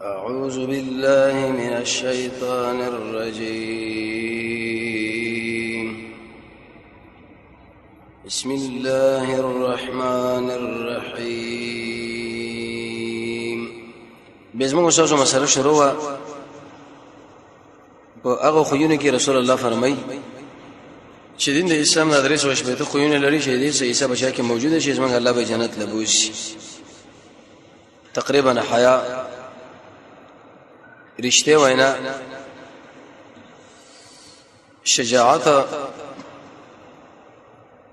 أعوذ بالله من الشيطان الرجيم. بسم الله الرحمن الرحيم. بزمو استاذ مسله شروع په هغه خوونه کې رسول الله فرمایي چې دین د اسلام د درې سوه شپېته خویونه لري چې دې څه عیسی بچا کې موجوده شي، زمونږ الله به جنت لبوسي. تقریبا حیا، رشته وینا، شجاعت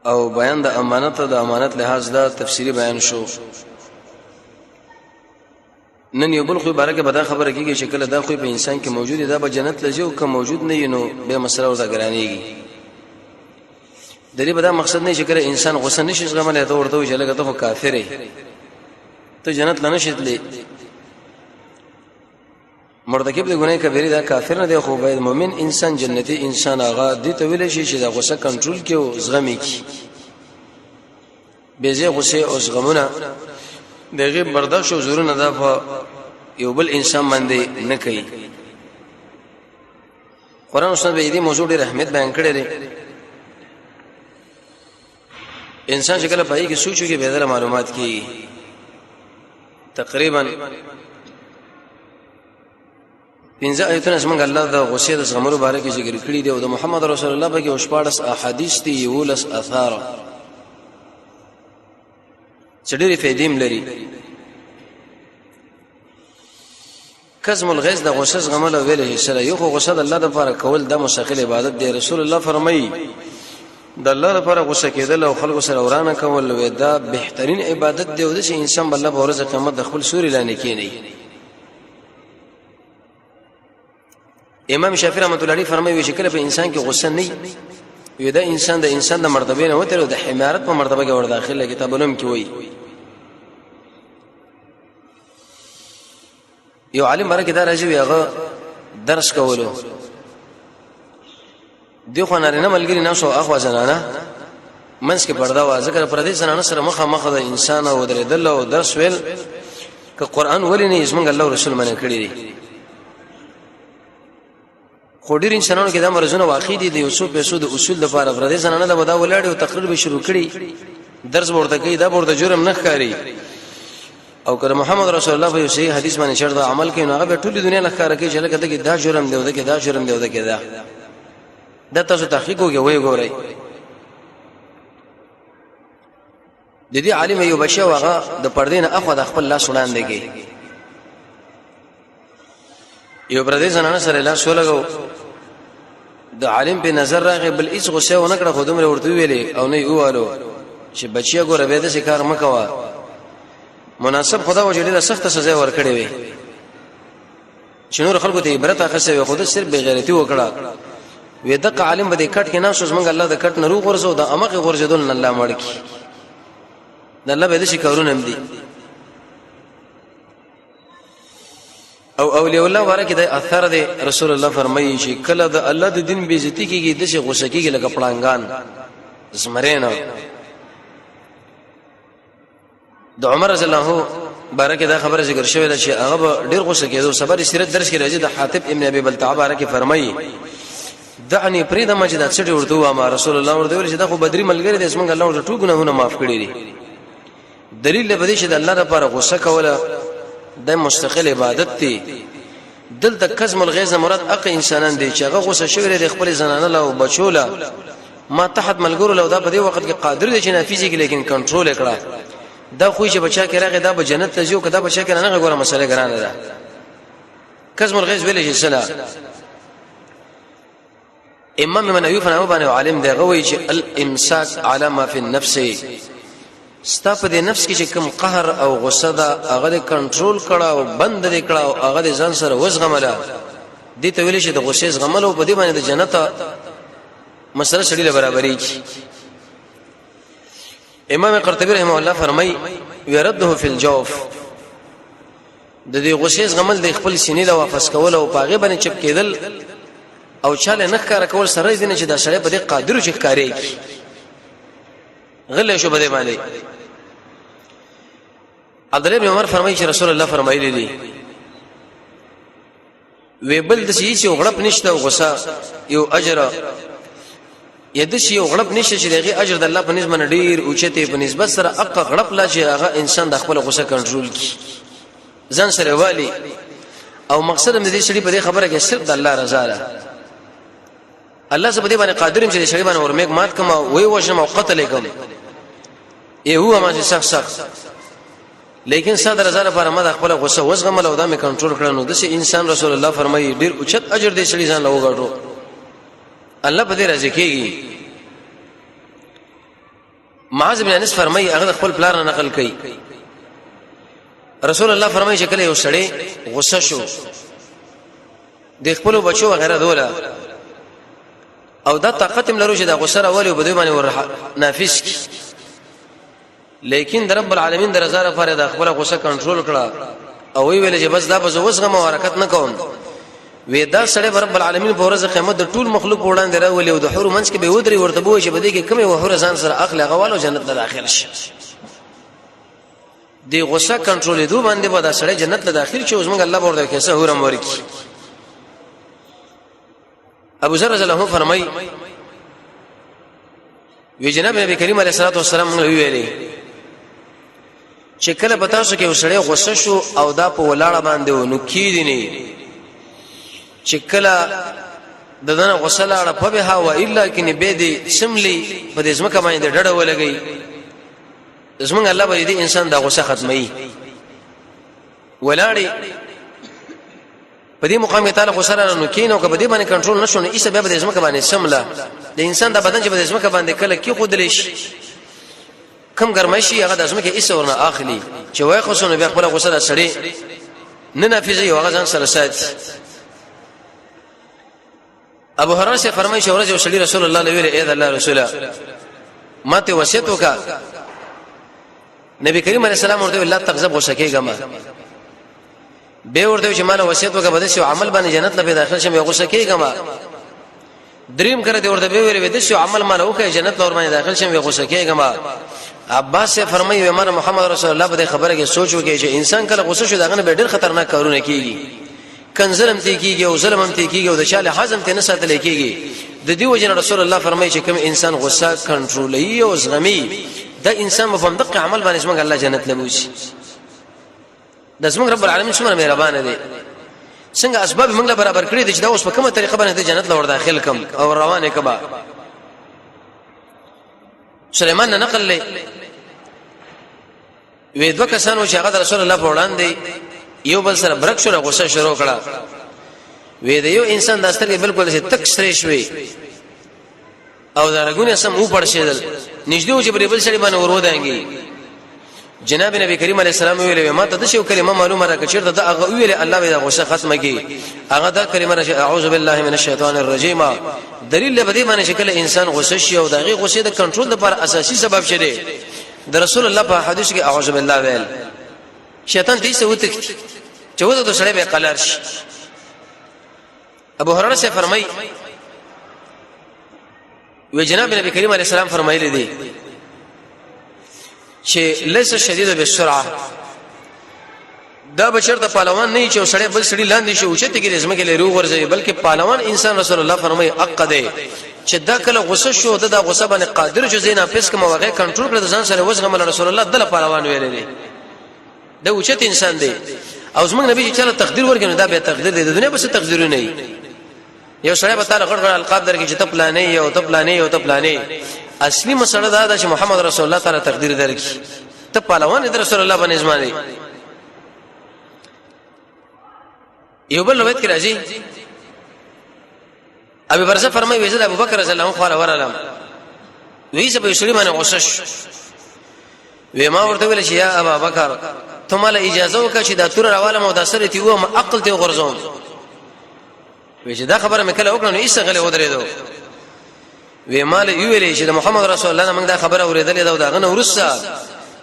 او بیان د امانت، د امانت لحاظ دا تفصیلی بیان شو. نن یو بل خو بارکه به دا خبره کیږي چې کله دا خو په انسان کې موجود دی، دا به جنت لږي، او که موجود نه نو به مسله ورته ګرانیږي. د دې به دا مقصد نه چې کله انسان غوسه نشي زغملی ته ورته وایي چې لکه ته خو کافر یې، ته جنت لنه شې تللی. مرتکب د ګناه کبیره دا کافر نه دی، خو باید مؤمن انسان، جنتی انسان هغه دې ته ویل شي چې دا غوسه کنټرول کې او زغمي کی. بېځای غوسه او زغمونه دغه برداشت او زورونه دا په یو بل انسان باندې نه کوي. قرآن سنت به دې موضوع ډېر اهمیت بیان کړی دی. انسان چې کله پای کې سوچو کې به معلومات کیږي. تقریبا پنځه آیتونه زمونږ الله د غصې د زغملو باره کې ذکر کړي دي، او د محمد رسول الله په کې 16 احادیث دي، 11 اثار چې ډېرې فایدې هم لري. کظم الغیظ، د غصه زغمل ویل سره یو خو غصه د الله لپاره کول د مستقل عبادت دی. رسول الله فرمایي د الله لپاره غصه کېدل او خلکو سره ورانه کول وې دا بهترین عبادت دی، او د انسان بل په ورځ قیامت د خپل سوري لاندې کینی. امام شافعي رحمۃ الله علیه فرمایي چې کله په انسان کې غصه نه وي، دا انسان د انسان د مرتبه نه وتر د حمارت په مرتبه کې ور داخله. کتابونو کې وایي یو عالم مرکه دا راځي، هغه درس کولو دی، خو نارینه ملګری نه شو، اخوا زنانه منځ کې پرده وا، ذکر پردې زنانه سره مخه مخه د انسان او درېدل او درس ویل که قران ولې نه زمونږ الله رسول منع کړی دی. خو ډیر انسانانو کې دا مرزونه واقع دي، د یو څو پیسو د اصول لپاره پردې زنانه له ودا ولاړ او تقریر به شروع کړي، درس ورته کوي، دا ورته جرم نه ښکاري. او کله محمد رسول الله په یو صحیح حدیث باندې شرط عمل کوي، نو هغه به ټول دنیا لخر کوي چې لکه دغه دا جرم دی او دغه دا جرم دی او دغه دا. دا تاسو تحقیق وکړئ، وایي ګورئ. د دې عالم یو بچی هغه د پردې نه اخوا د خپل لاس وړاندې کې یو پردې زنانه سره لاس ولګو. د عالم په نظر راغی، بل هیڅ غصه ونه کړه، خو دومره ورته ویلې او نه یې ووالو چې بچیا ګوره به داسې کار مه کوه. مناسب خدا و چې ډېره سخته سزا ورکړې وي چې نور خلکو ته عبرت اخیسته وي، خو د صرف بغیرتی وکړه. وې دغه عالم به د کټ کې نه شو، زمونږ الله د کټ نه روغ ورزو، د امغه غورځېدل نه الله مړ کی. د الله به د شي کارونه هم دي. او اولیاء الله ورکه د اثر دی. رسول الله فرمایي چې کله د الله د دین بیزتی کیږي، د شي غوسه کیږي لکه پړانګان زمرینه. د عمر رضی الله بارکه دا خبره ذکر شوې ده چې هغه ډیر غوسه کېدو. صبر سیرت درس کې راځي، د حاتب ابن ابي بلتع بارکه فرمایي دعني، پرې د مسجد څټي ورته و ما رسول الله ورته ویل چې دا خو بدري ملګری دی، زمونږ الله ورته ټول ګناهونه معاف کړی دي. دلیل له دې چې د الله لپاره غوسه کوله د مستقل عبادت دی. دلته کظم الغیظ مراد اق انسانان دي چې هغه غوسه شوی دی خپل زنانه له او بچو له ما تحت ملګرو له، دا په دې وخت کې قادر دی چې نافذ کړي، لیکن کنټرول کړه. دا خو چې بچا کې راغی دا به جنت ته ځي، او کدا بچا کې نه غوړه مسله ګرانه ده. کظم الغیظ ویل شي سلا امام منوی فنامه باندې عالم دی غوي چې الامساک علی ما فی النفس، ستا په دې نفس کې چې کوم قهر او غصه ده هغه دې کنټرول کړه او بند دې کړه او هغه دې ځان سره وزغمله. دې ته ویل شي د غصې زغمل، او په دې باندې د جنت مسله سړي له برابرۍ کی. امام قرطبي رحمه الله فرمای ورده فی الجوف، د دې غصې زغمل د خپل سینې له واپس کول او پاغه باندې چپ کېدل او چاله نه ښکار کول سره دې نه چې دا سړی په دې قادر چې ښکارې کی غلې شو بده باندې. عبد الله بن عمر فرمایي چې رسول الله فرمایلی دي وی بل د شي چې غړپ نشته او غصه یو اجر ید شي یو غړپ نشته چې دغه اجر د الله په نسبت ډیر اوچته په نسبت سره اق غړپ لا چې هغه انسان د خپل غصه کنټرول کی ځان سره والی او مقصد هم د دې سړي په دې خبره کې صرف د الله رضا ده. الله زه په دې باندې قادر يم چې سړي باندې ورمېګ مات کوم او وی وژنم او قتل کوم ای هو ما چې سخت سخت، لیکن صدر رضا لپاره ما د خپل غصه وزغمل او دا مې کنټرول کړ. نو د انسان رسول الله فرمایي ډیر اوچت اجر دې سړي ځان له وګټو، الله په دې راضي کیږي. معاذ بن انس فرمایي هغه خپل پلار نه نقل کړي، رسول الله فرمایي چې کله یو سړی غصه شو د خپل بچو وغیرہ دوله او دا طاقت هم لرو چې دا غصه راولي او په دوی باندې ور نافذ کی، لیکن د رب العالمین د رضا لپاره د خپل غصه کنټرول کړه او وی ویل چې بس دا بس وسغم او حرکت نه کوم. وی دا سړی رب العالمین په ورځ قیامت د ټول مخلوق وړاندې راولي او د حور منځ کې به ودري ورته بوې چې بده کې کمه وحور ځان سره اخلي غوالو جنت ته داخل شي. دی غصه کنټرولې دوه باندې به دا سړی جنت ته داخل شي او زمونږ الله ورته کیسه هورم ورکی. ابو ذر رضی الله عنه فرمای وی جناب نبی کریم علیه الصلاه والسلام موږ ویلي چې کله په تاسو کې وسړی غوسه شو او دا په ولاړه باندې ونو کیدی نه چې کله د دنه غوسه لاړه په به او الا کې به دې سملی په دې ځمکه باندې ډډه ولګي، زمونږ الله به دې انسان دا غوسه ختمي ولاړی. په دې مقام کې تعالی خو سره نو کینو که په دې باندې کنټرول نشو نو ایسه بیا به د ځمکه باندې سمله د انسان د بدن چې په ځمکه باندې کله کې خود لې شي کم ګرمای شي هغه د ځمکه ایسه ورنه اخلي چې وای خو سونه بیا خپل غوسه د سړی نه نافذي او هغه ځان سره ساتي. ابو هريره سے فرمایي چې ورځ یو سړي رسول الله له ویل اے د الله رسوله ما ته وصیت وکا. نبی کریم علیه السلام ورته الله تغضب غوسه کېږه ما به ورته چې مال وصیت وکړه بده شو عمل باندې جنت له داخل شم غوسه کېږم. دریم کړه دی ورته به ویل بده شو عمل مال وکړه جنت لور باندې داخل شم غوسه کېږم. عباس سے فرمایي ومر محمد رسول الله په خبره کې سوچ وکړي چې انسان کله غوسه شو داغه به ډېر خطرناک کارونه کیږي، کنزلم تی کیږي او ظلم هم تی کیږي او د چاله حزم ته نه ساتل کیږي. د دې وجه رسول الله فرمایي چې کوم انسان غوسه کنټرولوي او زغمي دا انسان په دقه عمل باندې څنګه الله جنت لبوسي. د زمونږ رب العالمین څومره مهربان دی، څنګه اسباب موږ له برابر کړی دي چې دا اوس په کومه طریقه باندې جنت لور داخل کم او روانه کبا. سليمان نه نقل لې وې دوه کسانو چې هغه رسول الله په وړاندې یو بل سره برک شو غوسه شروع کړه. وې د یو انسان د سترګې بالکل چې تک سرې شوې او دا رګونه سم و پړشیدل، نږدې و چې پر بل سړي باندې ورو دانګي. جناب نبی کریم علیه السلام ویل ما ته د شی کلمه معلومه را کچیر دا هغه ویل الله به غوسه ختمه کی. هغه دا کلمه را اعوذ بالله من الشیطان الرجیم. دلیل به دې باندې چې کله انسان غوسه شي او دغه غوسه د کنټرول لپاره اساسي سبب شي دی د رسول الله په حدیث کې اعوذ بالله ویل شیطان دې څه وتښتي چې وته د سړی به قلار شي. ابو هريره سے فرمای وی جناب نبی کریم علیه السلام فرمایلی دی چې ليس شدید بالسرعه، دا بشر د پهلوان نه چې سړی بل سړی لاندې شي او چې ته کې زمکه لري ورځي، بلکې پهلوان انسان رسول الله فرمایي اق دی چې دا کله غصه شو دا غصه باندې قادر شو زینا پس کوم وغه کنټرول کړ ځان سره وزغمل رسول الله دله پهلوان ویل دي. دا اوچت انسان دی او زمونږ نبی چې چاله تقدیر ورکړي دا به تقدیر دی، د دنیا بس تقدیرونه نه. یو سړی به تعالی غړ غړ القاب درکې چې ته پلانې یو ته پلانې یو ته پلانې. اصلي مسله دا ده چې محمد رسول الله تعالی تقدیر درکې ته پهلوان د رسول الله باندې ځمانه. یو بل روایت کې راځي ابي برزه فرمایي وزید ابو بکر رضی الله عنه خواله ورغلم وی زه په سړي باندې غوسه شو. وی ما ورته ویل چې یا ابا بکر ته مال اجازه وکړه چې دا تور راواله مو دا سره تی و ما عقل ته غرزوم. وی چې دا خبره مې کله وکړه نو ایسه غلې ودرېدو. وی مال یو ویلې چې د محمد رسول الله موږ دا خبره اورېدلې ده او دا غنه ورسره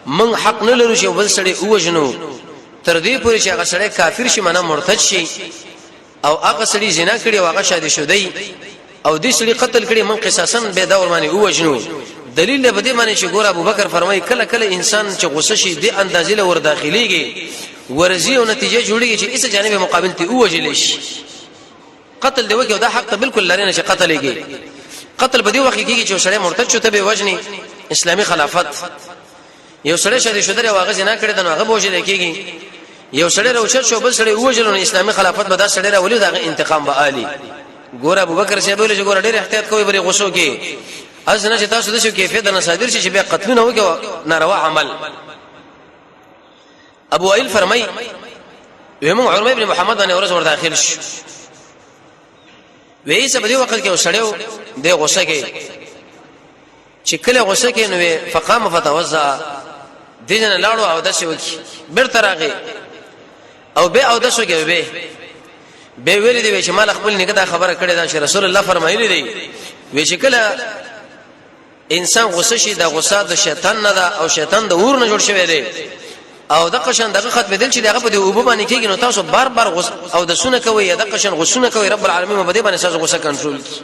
موږ حق نه لرو چې بل سړی اوجنو تر دې پورې چې هغه سړی کافر شي معنی مرتد شي او هغه سړي زنا کړي او هغه شادي شودي او دې سړي قتل کړي من قصاصا به دا ور باندې اوجنو. دلیل به دې معنی چې ګور ابو بکر فرمایي کله کله انسان چې غوسه شي دې اندازې له ور داخليږي ورزي او نتیجه جوړیږي چې ایسه جانب مقابل ته اوجل شي. قتل دی وکي دا حق ته بالکل لري نه چې قتل کیږي. قتل په دې وخت کې کیږي چې سړی مرتد شو ته به وجني اسلامي خلافت. یو سړی شادي شو درې واغ زنا کړی د نو هغه بوجل کیږي. یو سړی راوچت شو بل سړی وژل نو اسلامي خلافت به دا سړی راولي دا انتقام به عالی. ګور ابو بکر صاحب له ګور ډېر احتیاط کوي بری غوسو کې از نه چې تاسو د شو کیفیت نه صادر شي چې بیا قتلونه وکړي ناروا عمل. ابو وائل فرمای ومن عمر ابن محمد باندې ورځ ور داخل شو وی څه په دې وخت کې وسړیو د غوسه کې چې کله غوسه کې نو فقام فتوزع دینه لاړو او داسې وکی بیرته راغی او به او داسې کې به به ویل دی چې مال خپل نګه دا خبره کړې ده چې رسول الله فرمایلی دی وی چې کله انسان غوسه شي دا غوسه د شیطان نه ده او شیطان د اور نه جوړ شوی دی او د قشن دغه ختم دل چې دغه په دې وبو باندې کېږي نو تاسو بار بار غوسه او د سونه کوي یا د قشن غوسونه کوي رب العالمین په دې باندې تاسو غوسه کنټرول کی.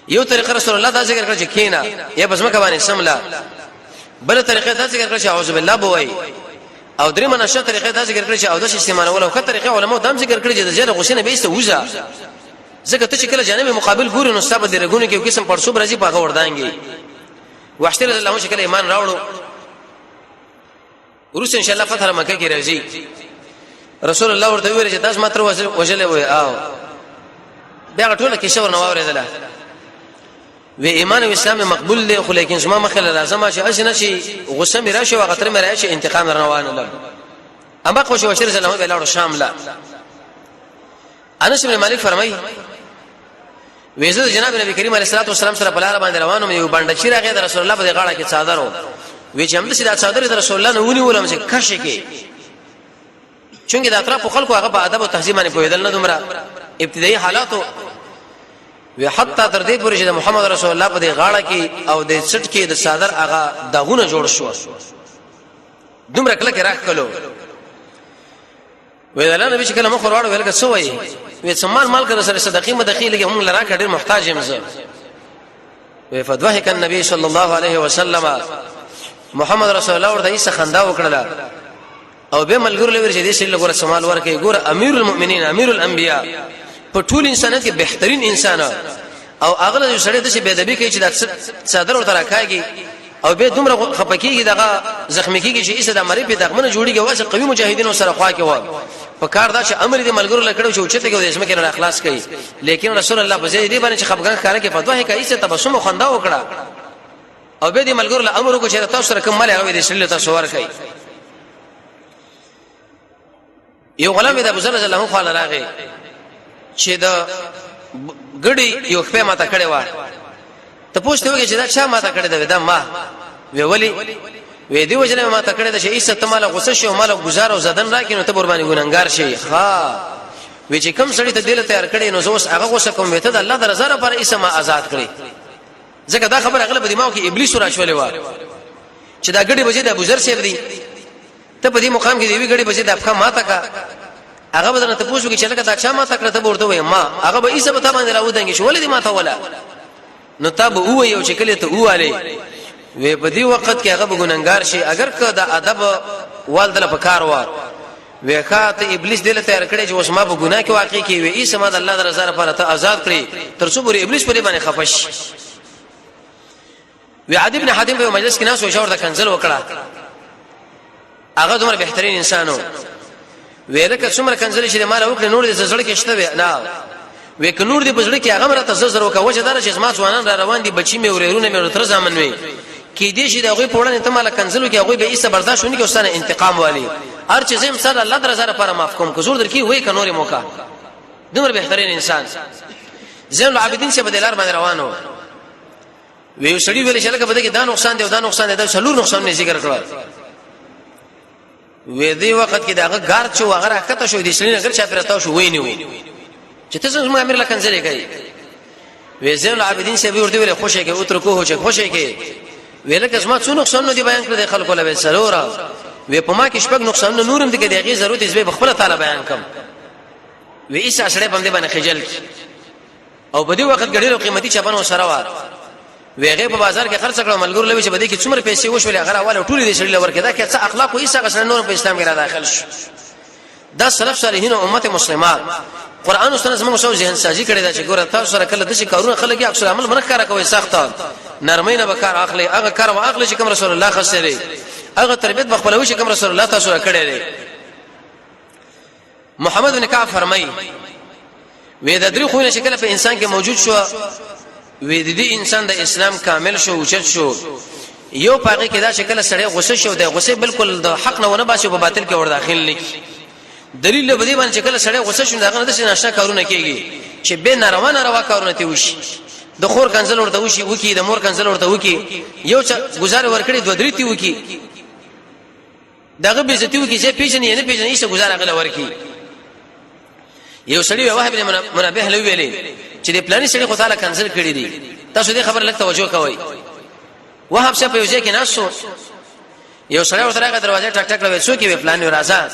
یو طریقه رسول الله دا ذکر کړ چې کینا یا بس مکه باندې سملا، بل طریقه دا ذکر کړ چې اعوذ بالله بوي، او درې منشه طریقه دا ذکر کړ چې او د استعمالول او خه طریقه علماء دام ذکر کړ چې د زیاده غوسې نه به ایسته وځه، ځکه ته چې کله جانب مقابل ګوري نو ستاسو د رګونو کې یو قسم پړسوب راځي په هغه وردانګي. وحشت رضی الله عنه کله ایمان راوړو ورسته ان شاء الله فتح مکه کې راځي. رسول الله ورته ویل چې تاسو ماتر وجلې وای او بیا ټوله کیسه ورنه واورېدله وی ایمان او اسلام مقبول دی خو لیکن زما مخه لازمه چې اسنه شي غصه مې راشي او غتر مې راشي انتقام روان لم. اما خو شو شر زلمه بلاړو شام لا. انس بن مالک فرمایي ویزه جناب نبی کریم علیه الصلاه والسلام سره په لار باندې روانو یو باندې چې راغی د رسول الله په غاړه کې څادر و وی چې هم د څادر د رسول الله نه ونیولم چې کښې کې چونګې د اطراف خلکو هغه په ادب او تهذیب باندې پوهېدل نه دومره ابتدایي حالاتو وی حتی تر دې پورې چې د محمد رسول الله په دې غاړه کې او د څټ کې د څادر هغه داغونه جوړ شو دومره کله کې راخلو. وی الله نبی چې کله مخ ورواړو ویل که څه وایي وی څه مال مال کړه سره صدقې مدخې لګي هم لرا کډیر محتاج یم زه. وی فضحك النبي صلی الله علیه وسلم محمد رسول الله ورته یې خندا وکړه او به ملګرو لور چې دې سره ګوره سمال ورکه ګوره امیر المؤمنین امیر الانبیاء په ټول انسانیت کې بهترین انسان او اغله یو سړی د څه بيدبي کوي چې د صدر ورته راکاږي او به دومره خپکیږي دغه زخمی کیږي چې ایسه د مری په دغمنه جوړیږي واسه قوي مجاهدینو سره خوا کې و په کار دا چې امر دې ملګرو لکړو چې اوچته کې د اسمه کې را خلاص کړي لیکن رسول الله په دې باندې چې خفګان ښکاره کې فتوا کوي ایسه تبسم او خندا وکړه او به دې ملګرو له امر وکړو چې تاسو سره کوم مال هغه دې شل تاسو ورکړي. یو غلام د ابو ذر رضی الله عنه خواله راغی چې د ګړی یو خپه ماته کړی و ته پوښتنه وکړه چې دا چا ماته کړی دا دا ما وی ولی وی دی وجنه ماته کړی دا چې ایسه ته مال غوسه شي او مال گزار او زدن راکې نو ته قرباني ګننګار شي. ها وی چې کم سړی ته دل تیار کړی نو زه اوس هغه غوسه کوم وی ته د الله د رضا لپاره ایسه ما آزاد کړی ځکه دا خبره اغلب دماغ کې ابلیس را شولې و چې دا ګړي بجې د ابو ذر صاحب دی ته په دې مقام کې دی وی غړي بچي د افخه ماته کا هغه به نه ته پوښتنه کې چې لکه دا چا ماته کړه ته ورته وې ما هغه به ایسه به تا باندې راودنګ شو ولې دې ماته ولا نو تا به وې یو چې کله ته واله وې په دې وخت کې هغه به ګننګار شي اگر که د ادب والدل په کار و وې خاطه ابلیس دې له تیار کړي چې اوس ما په ګناه کې واقع کی وې ایسه ما د الله د رضا لپاره ته آزاد کړي تر څو پورې ابلیس په دې باندې خفش. وی عدی ابن حاتم په مجلس کې ناس او شاور د کنزل وکړه هغه دومره بهترین انسانو ویل که څومره کنزل چې مال وکړي نور دې زړه کې شته وی نه وی که نور دې په زړه کې هغه مرته زړه وکړه وجه دار چې زما ځوانان را روان دي بچی مې ورېرونه مې تر ځامن وی کې دې شي د هغه په وړاندې ته مال کنزلو کې هغه به ایسه برداشت ونکړي اوسانه انتقام والی هر چې زم سره الله درزه لپاره معاف کوم که زور درکې وای که نور موقع دومره بهترین انسان زین العابدین چې په دلار باندې روانو وی یو سړي ویل چې لکه په دې کې دا نقصان دی او دا نقصان دی دا څلور نقصان نه ذکر کړل وې دې وخت کې داغه ګار چې وغه راکته شو د سړي نګر چا پرتا شو ویني و چې ته زموږ امیر لکه ځلې کوي وې زین العابدین سی ورته ویل خوشې کې اترکوه چې خوشې کې ویل که زما څو نقصان نه دی بیان کړل خلکو له سلورا وې په ما کې شپږ نقصان نورم دي کې دغه ضرورت یې به خپل تعالی بیان کم وې ایسه سړی باندې باندې خجل کی او په دې وخت کې ډېرو قیمتي چپنو سره و ویغه په بازار کې خرڅ کړو ملګرو لوي چې بده کې څومره پیسې وشولې هغه راواله ټول دې سړي لور کې دا کې څه اخلاق او ایسه غسل نور په اسلام کې را داخل شو. دا سلف صالحین او امت مسلمه قران او سنت زموږ سو ذهن سازي کړی دا چې ګوره تاسو سره کله د شي کارونه خلک عکس العمل منخ کار کوي، سخت نرمۍ نه بکار اخلي، هغه کار واخلي چې کوم رسول الله خسري، هغه تربیت بخپلوي چې کوم رسول الله تاسو کړی دی. محمد بن کعب فرمایي وې د درې خوونه شکل په انسان کې موجود شو، وې د دې انسان د اسلام کامل شو، اوچت شو. یو پاګه کې دا شکل سړی غوسه شو، د غوسه بالکل د حق نه ونه باسي، په باطل کې ور داخل نه کی. دلیل له دې باندې چې کله سړی غوسه شو، داغه نه د ناشنا کارونه کیږي چې به ناروا ناروا کارونه تی وشي، د خور کنزل ورته وشي وکي، د مور کنزل ورته وکي، یو چې گزار ورکړي دوه درې تی وکي، دغه بیزتی وکي چې پیژنې نه پیژنې څه گزار غل ورکی. یو سړی وهب بن منبه له ویلې چې د پلاني سړي خو تعالی کنزل کړی دي، تاسو دې خبر لږ توجه کوئ. وهب څه په یو ځای کې ناسو، یو سړی ورته راغی، دروازه ټک ټک کړه، څوک یې؟ پلان راځه.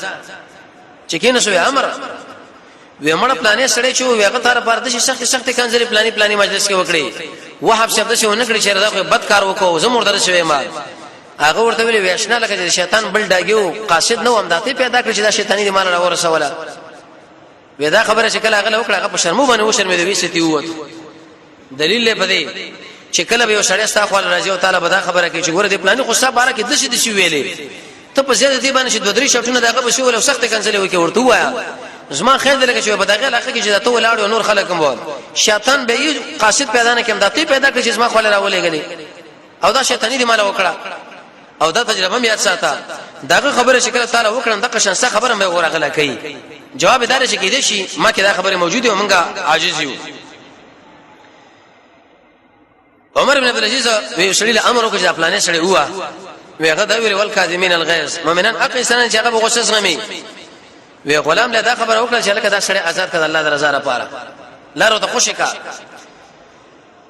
چې کینې سو امر وې مړ پلانې سړی چې وې هغه تر پر د سخت سخت کنځلې پلانې پلانې مجلس کې وکړي. وهب صاحب د څه ونه کړی چې دا خو بد کار وکاو، زمور در شوی ما. هغه ورته ویل ویشنه لکه چې شیطان بل ډاګیو قاصد نو هم داته پیدا کړ چې دا شیطانی دی مال را ورسوله. وې دا خبره چې کله هغه وکړه، هغه په شرمو باندې وشرمې دوی ستی ووت. دلیل له پدې چې کله به یو سړی ستا خو راځي او تعالی به دا خبره کوي چې ګوره دې پلاني خو ستا باره کې دشي دشي ویلې، ته په زیاده دې باندې چې دوه درې شرطونه دغه به شي ول سخت کنځلې وکي، ورته وایا زما خیر دی لکه چې په دغه علاقه کې چې ته ولاړ او نور خلک هم وو، شیطان به یې قاصد پیدا نه کړم، دا ته پیدا کړ چې زما خو راولېګلې او دا شیطانی دی مال وکړه. او دا تجربه مې یاد ساته، داغه خبره چې کله تعالی وکړم دغه شان څه خبره مې ورغله کوي. جواب دار چې کېدې شي ما کې دا خبره موجوده او مونږه عاجز یو. عمر بن عبد العزيز وی سړي له امر وکړ چې پلانې سړي هوا وی هغه دا ویل ول کاظمین الغیظ، مؤمنان اق انسان چې هغه غوسه زغمي. وی غلام له دا خبره وکړه چې لکه دا سړی آزاد کړ الله درزا لپاره لارو ته خوشی کا.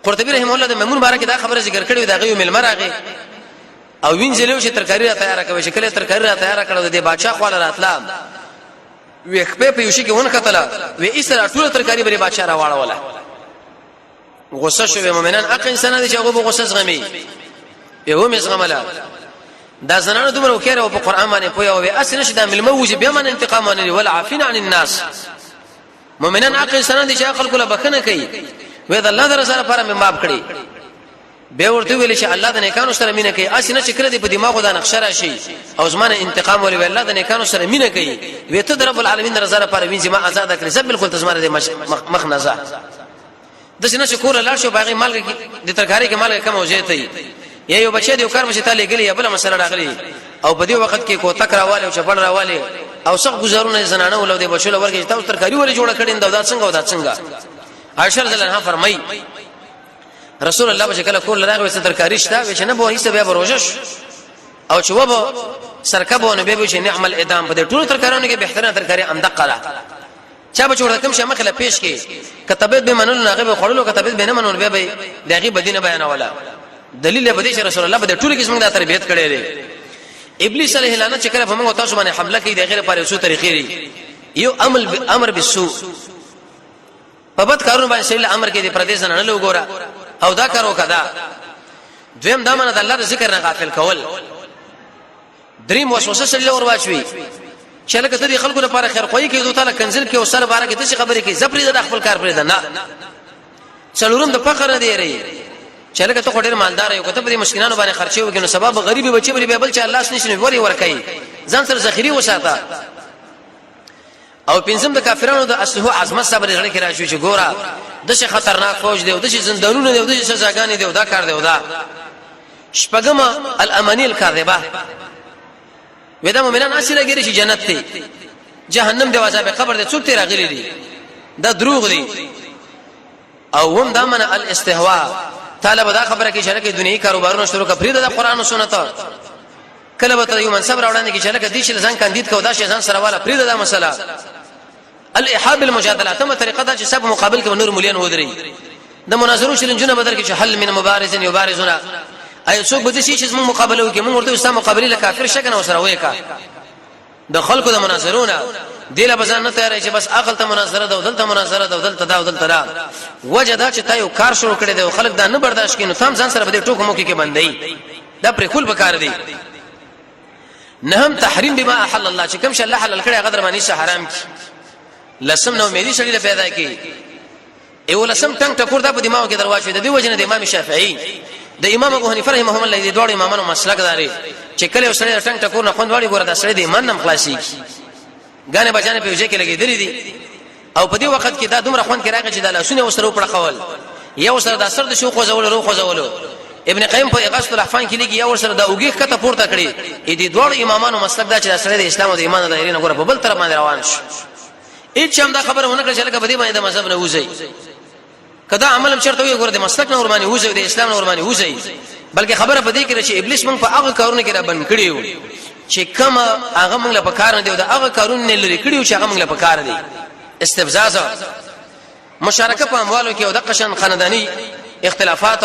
قرطبي رحم الله د میمون بارک دا خبره ذکر کړې، دا غيو ملمر راغی او وینځلو چې ترکاری را تیار کوي، چې کله ترکاری را تیار کړو د بادشاہ خواله راتلا، وی خپې په یوشي کې ون کتله، وی ایسره ټول ترکاری بری بادشاہ را واړوله. غصه شو. مؤمنان اق انسان دي چې هغه غصه زغمي، یو مې زغمله. دا زنانه دومره وکړه او په قران باندې پوهه او اصل نشه دا ملمه وځي به من انتقام نه ولا عافین عن الناس. مؤمنان اق انسان دي چې خلکو له بخنه کوي، وې د الله در سره پر مې معاف کړي. به ورته ویل چې الله د نیکانو سره مینه کوي، اسنه چې کړه دې په دماغو دا نقشه راشي او زمانه انتقام ولې الله د نیکانو سره مینه کوي، وې ته د رب العالمین رضا لپاره وینځي ما آزاد کړې، زه بالکل تزماره دې مخ نه ځه. د سینه چې کور لاړ شو باغې مالګه د ترکاری کې مالګه کم او زیاته یا یو بچی دی کار مشه تعالی ګلی یا بل مسله راغلی، او په دې وخت کې کوتک راواله او چپړ راواله او سخت گزارونه زنانه ولو د بچو لور کې تاسو ترکاری ولې جوړ کړین، دا څنګه او دا څنګه. عائشہ رضی الله عنها فرمایي رسول الله به کله کور لراغه وسه ترکاری شته، وې چې نه به هیڅ بیا بروجش او چې وبو سرکبو نو به به چې نعم الادام، په دې ټولو ترکارونو کې بهترینه ترکاری امدقه ده. چا به چورته کوم شي مخه له پیش کې کتابت به منلو نه به خړلو، کتابت به نه منلو به به دغه بدینه بیانوله. دلیل به دې چې رسول الله به ټول کې څنګه تربیت کړي دي. ابلیس علیه لعنت چې کله په موږ تاسو باندې حمله کوي د غیر لپاره څو طریقې دي. یو امر بالسوء، په بد کارونو باندې سړي امر کوي، د پردیس نه نه وګوره او دا کار وکړه. دویم دا منه د الله د ذکر نه غافل کول. دریم وسوسه سړي له ورواچوي چې لکه ته د خلکو لپاره خیر خوایي کې دوی تعالی کنزل کې او سره بارے کې څه خبرې کوي، زپری د خپل کار پرې ده نه. څلورم د فخر نه دی ری چې لکه ته ډېر مالدار یو، کته په دې مسکینانو باندې خرچې وکړي نو سبب غریبي بچي بری بل چې الله سنشنه وری ورکړي، ځان سره ذخیره وساته. او پنځم د کافرانو د اسلحو عظمت صبر زړه کې راشي چې ګوره د څه خطرناک فوج دی او د څه زندانونه دی او د څه سزاګانې دی او دا کار دی او دا. شپږم الامانی الکاذبه، ودا مؤمنان اصل لګیږي چې جنت دی جهنم دی عذاب قبر دی، څوک ته راغلي دي، دا دروغ دي. او هم دا من الاستهواء، طالب دا خبره کې چې لکه دنیوي کاروبارونه شروع کړ پرې د قران او سنت. کله به ته یو منصب راوړاندې کې چې لکه دې چې ځان کاندید کو دا شي ځان سره والا پرې دا مسله. الاحاب المجادله، ته طریقه دا چې سب مقابل کې نور مليان ودري د مناظرو چیلنجونه بدل کې چې حل من مبارز یبارزنا، اي څوک به شي چې موږ مقابله وکړي، موږ ورته ستا مقابله له کافر شکنه وسره وایکا. د خلکو د مناظرونه دله بزان نه تیارې چې بس عقل ته مناظره ده، دلته مناظره ده، دلته دا دلته دا. وجه دا چې تا یو کار شروع کړی دی او خلک دا نه برداشت کینو تام ځان سره به ټوکو موکي کې بندي، دا پر خپل بکار دی. نهم تحریم بما احل الله، چې کوم شی الله حلال کړی هغه در باندې حرام کی. لسم نو امیدي سړی له پیدا کی. یو لسم ټنګ ټکور دا په دماغ کې درواچوي. د دې وجنه د امام شافعي، د امام ابو حنیفه رحمهم الله، د دوه امامانو مسلک داري چې کله یو سړی ټنګ ټکور نه خوند واړي، ګوره دا سړی د ایمان نم خلاصي. غانه بچانه په وجه کې لګېدلې دي او په دې وخت کې دا دومره خوند کې راغی چې د لاسونه وسره پړخول، یو سره د سر د شو خوځولو رو خوځولو. ابن قیم په اغاثه الاحفان کې لیکي، یو سره د اوګه کته پورته کړي. دې دوه امامانو مسلک دا چې د سړی د اسلام او د ایمان د دایرې نه ګوره په بل طرف باندې روان شي. هیڅ هم دا خبره ونه کړه چې لکه په دې باندې د مذهب نه وځي. کدا عمل هم چرته وي، ګوره د مسلک نه ور باندې وځي، د اسلام نه ور باندې وځي. بلکې خبره په دې کې چې ابلیس موږ په هغه کارونه کې را بند کړیو چې کم هغه موږ له پکار نه دی او د هغه کارونه نه لري کړیو چې هغه موږ له پکار دی. استفزاز، مشارکه په اموالو کې او د قشن خاندانی اختلافات،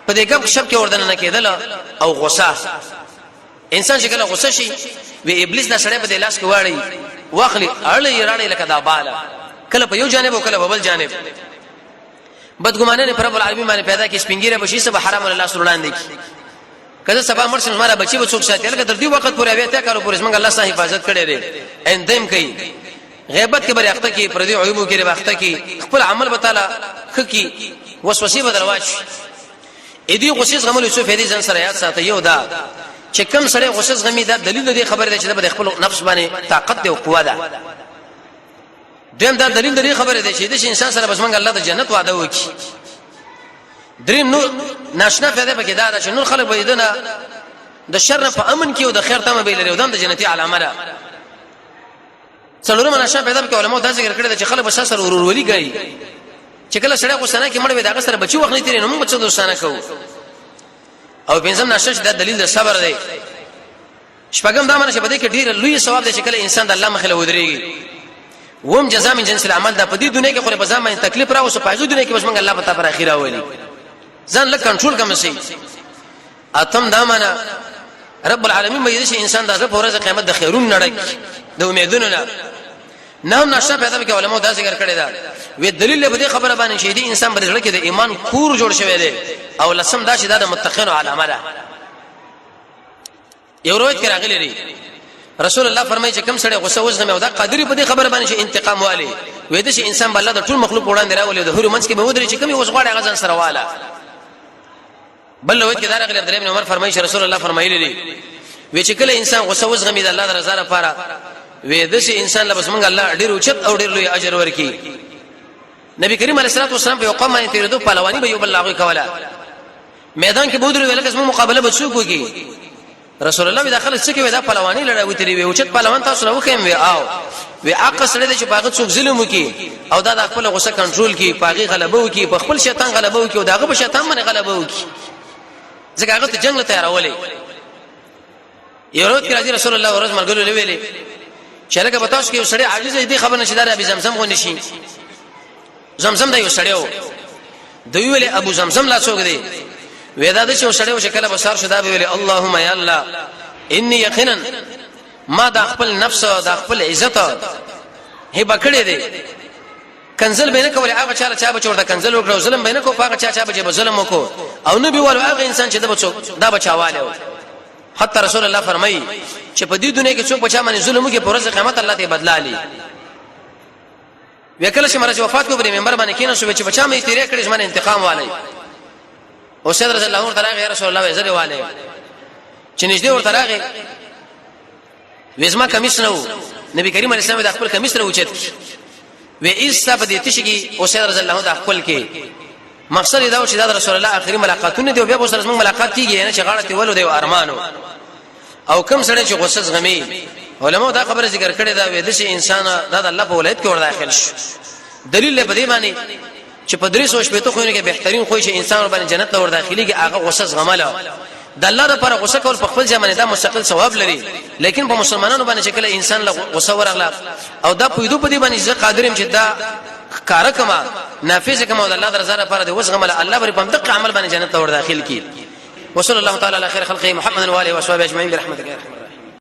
په دې ګپ شپ کې وردن نه کېدل او غصه. انسان چې کله غصه شي، وی ابلیس دا سړی په دې لاس کې واړی واخلي، اړې راړې لکه دا بالا، کله په یو جانب او کله په بل جانب. بدګمانه پر رب العالمین باندې پیدا کی، سپینګیره بشي سبا حرام الله سره وړاندې کی. کله سبا مرسم زماره بچي به څوک ساتي؟ لکه تر دې وخت پورې بیا ته کارو پورې زمونږ الله صاحب حفاظت کړی دی. اندم کوي، غیبت کې بری اخته کی، پردي عیوبو کې اخته کی، خپل عمل به تعالی خکی، وسوسې بدلواش. اې دې غصې زغملو څو فائدې ځان سره یاد ساته. یو دا چې کم سړی غصه زغمي، دا دلیل دی خبره ده چې د خپل نفس باندې طاقت دی او قوه ده. دویم دا دلیل دی خبره ده چې د انسان سره بس مونږ الله د جنت وعده وکړي. دریم نور ناشنا فائدہ پکې دا ده چې نور خلک به دنه د شر په امن کې او د خیر تمه به لري، او د جنتي علامه ده. څلورمه نشه پیدا کې علماء دا ذکر کړی چې خلک به سره ورورولي کوي، چې کله سړی غوسه نه کې مړ وي، دا سره بچي وخت نه تیرې، نو موږ څه دوستانه کوو. او پنځم نشه چې دا دلیل د صبر دی. شپږم دا معنی چې په دې کې ډیر لوی ثواب دی چې کله انسان د الله مخې له ودرېږي. وم جزاء من جنس العمل دا په دې دنیا کې خو په ځان باندې تکلیف راوسه، په هغه دنیا کې بس موږ الله پتا پر اخیره ولي ځان له کنټرول کم شي. اتم دا معنا، رب العالمین به دې انسان د په ورځ قیامت د خیرون نړک د امیدونو نه. نام ناشنا پیدا کې علماء دا ذکر کړی دا وی دلیل په دې خبره باندې چې دې انسان پر ځړ کې د ایمان کور جوړ شوی دی. او لسم دا چې دا د متقینو علامه ده. یو روایت کې راغلی دی، رسول الله فرمایي چې کم سړی غصه وزغمي او دا قادری په دې خبره باندې چې انتقام والي، وې د شي انسان بل د ټول مخلوق وړاندې راولي، د هر منځ کې به ودرې چې کمی اوس غواړي هغه ځان سره واله. بل روایت کې دا راغلی، عبد الله بن عمر فرمایي چې رسول الله فرمایلی دی وی چې کله انسان غصه وزغمي د الله د رضا لپاره، وې د شي انسان لبس مونږ الله ډیر اوچت او ډیر لوی اجر ورکي. نبی کریم علیه الصلاه والسلام په قوم باندې تیرېدو، پهلوانی به یو بل لاغوي کوله، میدان کې بودري ویل کس مقابله به څوک وکي. رسول الله دا خلک څه کوي؟ دا پهلوانی لړا وتلی وي، اوچت پهلوان تاسو له وخیم وی او وی عقل سره چې باغ څوک ظلم وکي او دا د خپل غصه کنټرول کی، پاغي غلبه وکي، په خپل شیطان غلبه وکي او داغه په شیطان باندې غلبه وکي، ځکه هغه ته جنگ له تیارولې. یو ورځ کې راځي، رسول الله ورځ مرګلو لویلې چې لکه په تاسو کې یو سړی عاجز دی، خبر نشي دار ابي زمزم غو نشي. زمزم دا یو سړی و، دوی ویل ابو زمزم لا څوک دی؟ وې دا د چې سړی و چې کله بسار شو، دا به ویل اللهم یا الله انی یقینا ما دا خپل نفس دا خپل عزت هبه کړې دی. کنزل به نه کول هغه چا چا به چورته کنزل وکړو، ظلم به نه کو هغه چا چا به ظلم وکړو، او نبی ولو هغه انسان چې د بچو دا بچاواله. حتی رسول الله فرمایي چې په دې دنیا کې څوک بچا باندې ظلم وکړي، پر ورځ قیامت الله ته بدلا لي. وکله چې مرز وفات کو، پر منبر باندې کینې شو چې بچا مې تیرې کړې، زمانه انتقام والي. او سید رضی الله تعالی غیر رسول الله زره والي چې نږدې ورته راغی، وزما کمیس نه وو. نبی کریم علیه السلام د خپل کمیس نه اوچت وی ایسا په دې تشګي. او سید رضی الله د خپل کې مقصد دا و چې دا رسول الله اخري ملاقاتونه دی، او بیا به سره زموږ ملاقات کیږي نه، چې غاړه ته ولو دی ارمانو. او کم سړی چې غصه زغمي، علماء دا خبره ذکر کړې ده، وې د شي انسان دا د الله په ولایت کې ور داخل شي. دلیل په دې باندې چې په درې سو شپېتو خوینو کې بهترین خوې چې انسان باندې جنت ته ور داخليږي، هغه غصه زغمله. د الله لپاره غصه کول په خپل ځای باندې دا مستقل ثواب لري، لیکن په مسلمانانو باندې چې کله انسان له غصه ورغله او دا پویدو په دې باندې چې قادر چې دا کار کما نافذ کما، او د الله درزا لپاره د وسغمله، الله بری په دقه عمل باندې جنت ته ور داخل کی. وصلى الله تعالى على خير خلقه محمد واله وصحبه اجمعين برحمتك يا ارحم.